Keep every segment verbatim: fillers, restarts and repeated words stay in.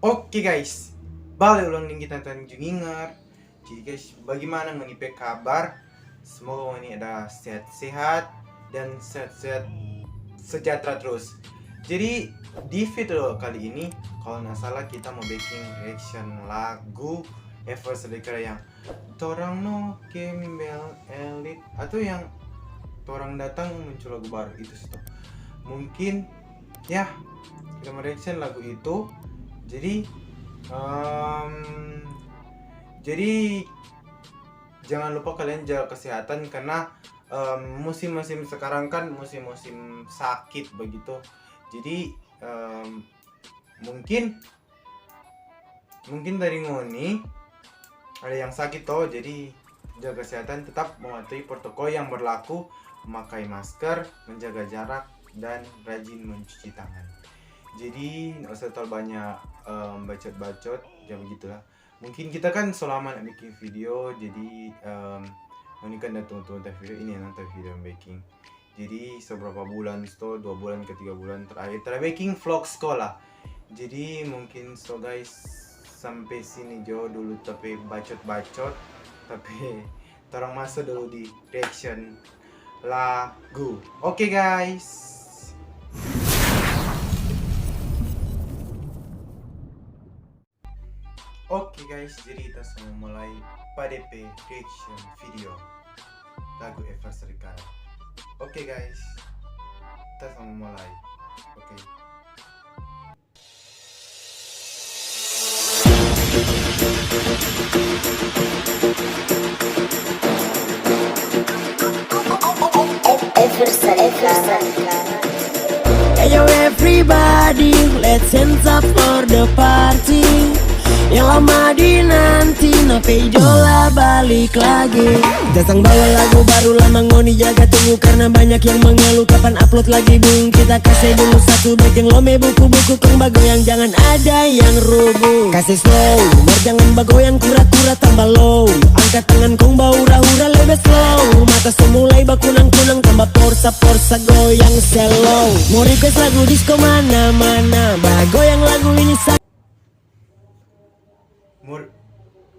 Oke guys, bale ulang deng kita Tanjung Ingar. Jadi guys, bagimana ngoni pe kabar? Semoga ngoni ada sehat-sehat dan sehat-sehat sejahtera terus. Jadi di video kali ini, kalau nggak salah kita mau bikin reaction lagu Ever Sedekat yang Torang no ke mimbel elit atau yang Torang datang muncul lagu baru itu sih toh. Mungkin ya kita mau reaction lagu itu. Jadi em, jadi jangan lupa kalian jaga kesehatan karena em, musim-musim sekarang kan musim-musim sakit begitu. Jadi em, mungkin mungkin dari ngoni ada yang sakit toh, jadi jaga kesehatan, tetap mematuhi protokol yang berlaku, memakai masker, menjaga jarak, dan rajin mencuci tangan. Jadi nggak usah terlalu banyak em, bacot-bacot, ya begitulah. Mungkin kita kan selama nak bikin video, jadi em, ngoni kan udah tunggu-tunggu video ini, nonton video yang bikin. Jadi seberapa bulan sto, dua bulan ke tiga bulan terakhir, terakhir bikin vlog sekolah. Jadi mungkin so guys, sampai sini jo dulu tapi bacot-bacot, tapi torang masuk dulu di reaction lagu. Oke guys. Oke guys, jadi kita so mulai pa depe reaction video lagu Ever Sedekat. Oke guys, kita so mulai. Oke. Hey yo everybody, let's hands up for the party. Yang lama dinanti, na pe idola balik lagi. Datang bawa lagu baru, lama ngoni jaga tunggu karena banyak yang mengeluh kapan upload lagi bung. Kita kase dulu satu, bikin lome buku-buku kong bagoyang, jangan ada yang rubuh. Kase slow, mar jangan bagoyang kura-kura tambah low. Angkat tangan kong bahura-hura lebe slow. Mata so mulai bakunang-kunang tambah porsa-porsa goyang slow. Mo request lagu disco mana-mana, bagoyang lagu ini sa- Mor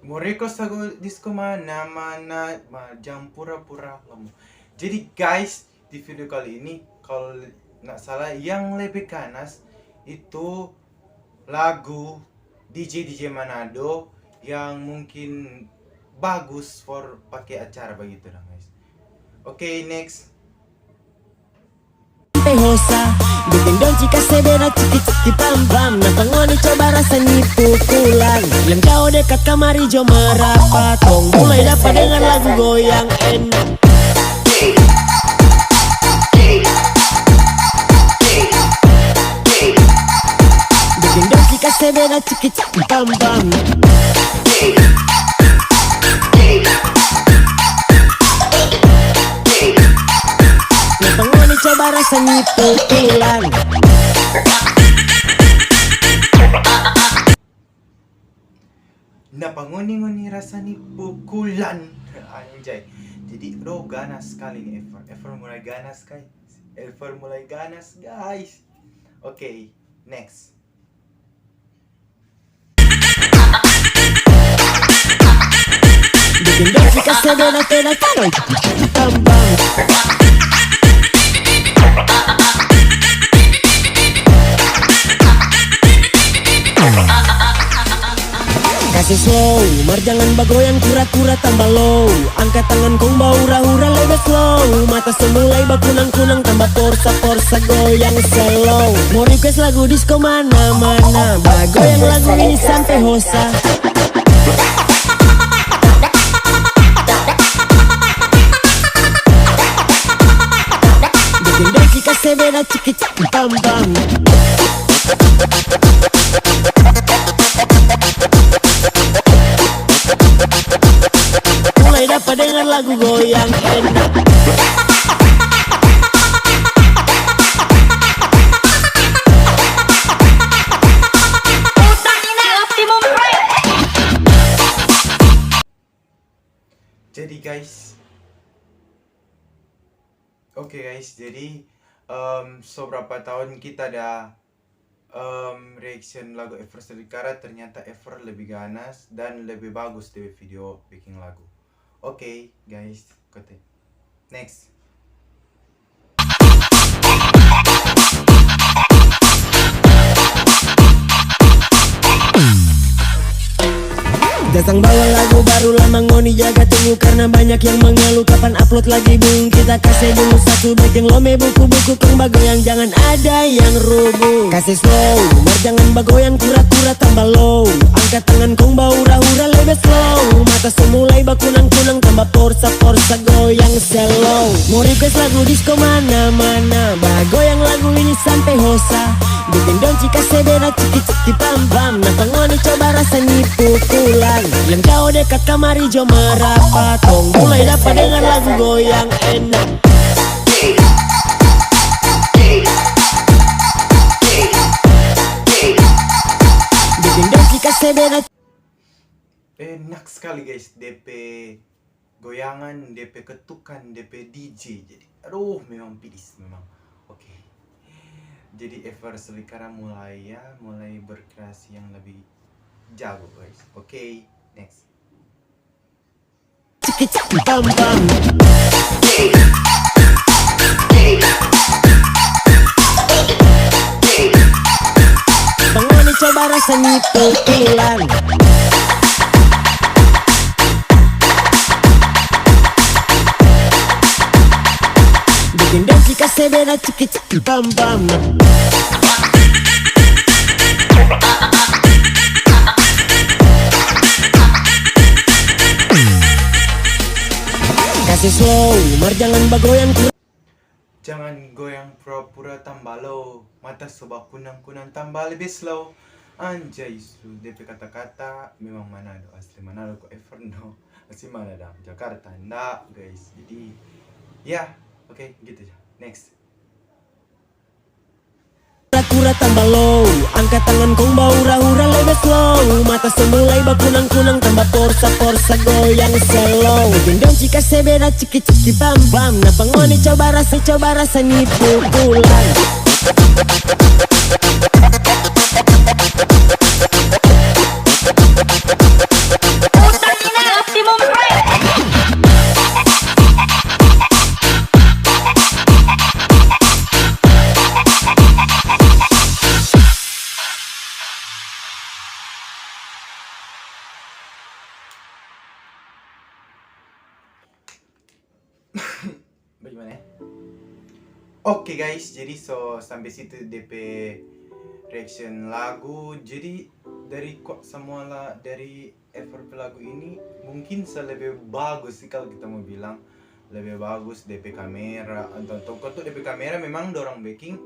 Moreko sago disco mana mana ma jang pura-pura lemo. Jadi guys, di video kali ini kalau nggak salah yang lebih ganas itu lagu D J D J Manado yang mungkin bagus for pakai acara begitu dong guys. Oke, next. Sampe hosa, bikin dong cika sebena ciki ciki pam pam. Napa ngoni coba rasa ni pukulan? Yang jao dekat kamari jo marapat. Kong mulai dapa dengar lagu goyang enak. Bikin dong cika sebena ciki ciki pam pam. Napa ngoni coba rasa ni pukulan? Napa ngoni ngoni rasa ni pukulan? Anjay. Jadi bro ganas sekali nih Ever. Ever mulai ganas kai. Ever mulai ganas guys. Oke, next. Bikin dong cika sebena kena kano. Pam pam. Kasi slow, mar jangan bagoyang kura-kura tambah low. Angka tangan kong bahura-hura lebe slow. Mata so mulai bakunang-kunang tambah porsa-porsa goyang slow. Mo request lagu disco mana-mana, bagoyang lagu ini sampe hosa. Bikin dong cika sebena ciki ciki pam pam. Mulai dapa dengar lagu goyang enak. Jadi guys, oke guys, jadi em, so berapa tahun kita ada Em, reaction lagu Ever Selikara, ternyata Ever lebih ganas dan lebih bagus di video bikin lagu. Oke, guys, kote. Next. Datang bawa lagu baru, lama ngoni jaga tunggu karna banyak yang mengeluh kapan upload lagi, bung. Kita kase dulu satu, bikin lome buku-buku, kong bagoyang, jangan ada yang rubuh. Kase slow, mar jangan bagoyang kura-kura, tambah low. Angka tangan kong bahura-hura lebe slow. Mata so mulai bakunang-kunang, tambah porsa-porsa goyang slow. Mo request lagu disko mana-mana, bagoyang lagu ini sampe hosa. Bikin donci kase beda ciki-ciki pam-pam. Napa ngoni coba rasa ni pukulan? Yang jao dekat kamari jo marapat. Kong mulai dapa dengar lagu goyang enak. Bikin donci kase beda. Enak sekali, guys, depe goyangan, depe ketukan, depe D J. Jadi, aduh, memang pidis memang. Oke. Jadi Ever Selikara mulai, ya, mulai berkreasi yang lebih jago, guys. Oke, next. Ciki-ciki bam-bam. Bang ngoni coba rasa ni pukulan. Bikin donci kase beda ciki-ciki bam-bam. Kase slow, mar jangan bagoyang kura. Jangan goyang pura-pura, tambah low. Mata so bakunang-kunang, tambah lebe slow. Anjay, su depe kata-kata memang Manado, asli Manado ko Ever no. Asli mana dang? Jakarta nda, guys. Jadi, ya, oke, gitu ja. Next. Kura-kura tambah low, angka tangan kong bahura-hura lebe slow. Mata so mulai bakunang-kunang, tambah porsa-porsa goyang slow. Bikin donci kase beda ciki-ciki bam-bam. Napa ngoni coba rasa, coba rasa ni pukulan. Bagaimana ya? Oke guys, jadi so sampe situ depe reaction lagu. Jadi dari ko-, samua la-, dari Ever pe lagu ini mungkin se lebe bagus sih, kalo kita mo bilang lebe bagus depe kamera, anto, anto, katu depe kamera memang dorang beking,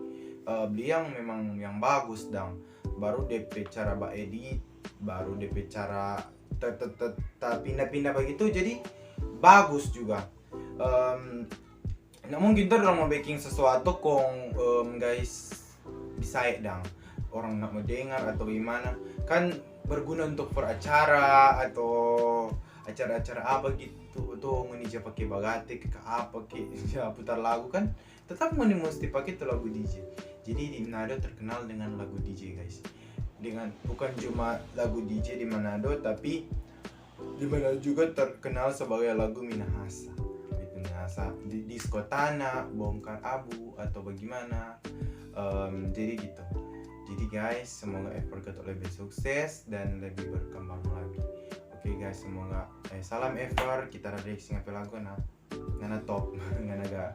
eh, bli yang memang yang bagus dang. Baru depe cara ba edit, baru depe cara te-, te-, te-, tapinda-pinda bagitu, jadi bagus juga. Em, nda mungkin to dorang mo beking sesuatu kong, em, guys, bisae dang orang nda mo dengar atau gimana. Kan berguna untuk per acara atau acara-acara apa gitu, to ngoni ja pake bagate ke, ke apa ke, ja putar lagu kan, tetap ngoni musti pake tu lagu D J. Jadi di Manado terkenal dengan lagu D J, guys. Dengan, bukan cuma lagu D J di Manado, tapi di Manado juga terkenal sebagai lagu Minahasa. Gitu, Minahasa. Di disko tanah, bongkar abu, atau bagaimana. Em, jadi gitu. Jadi guys, semoga Ever Getok lebih sukses dan lebih berkembang lagi. Oke guys, semoga, eh, salam Ever, kita ada reaction apa lagu, nah. Ngana top, ngana ga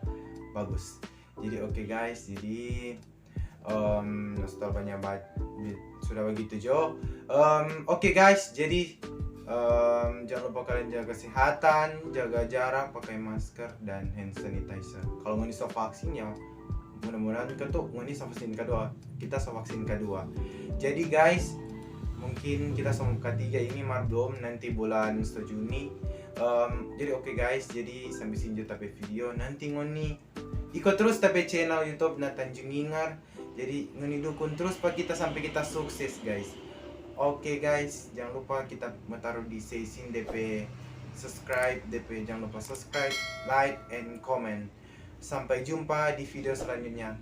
bagus. Jadi oke guys, jadi, em, setelah banyak ba-, sudah begitu jo. Em, oke guys, jadi, em, jangan lupa kalian jaga kesehatan, jaga jarak, pakai masker, dan hand sanitizer. Kalau ngoni so vaksin ya, mudah-mudahan kan tuh ngoni so vaksin kedua, kita so vaksin kedua. Jadi guys, mungkin kita so katiga ini mar belum, nanti bulan satu Juni. Em, jadi oke guys, jadi sampai sini jo ta pe video. Nanti ngoni iko terus ta pe channel YouTube Nathan Jungingar. Jadi ngoni dukung terus pa kita sampai kita sukses guys. Oke guys, jangan lupa kita mo taruh di session depe subscribe, depe jangan lupa subscribe, like, and comment. Sampai jumpa di video selanjutnya.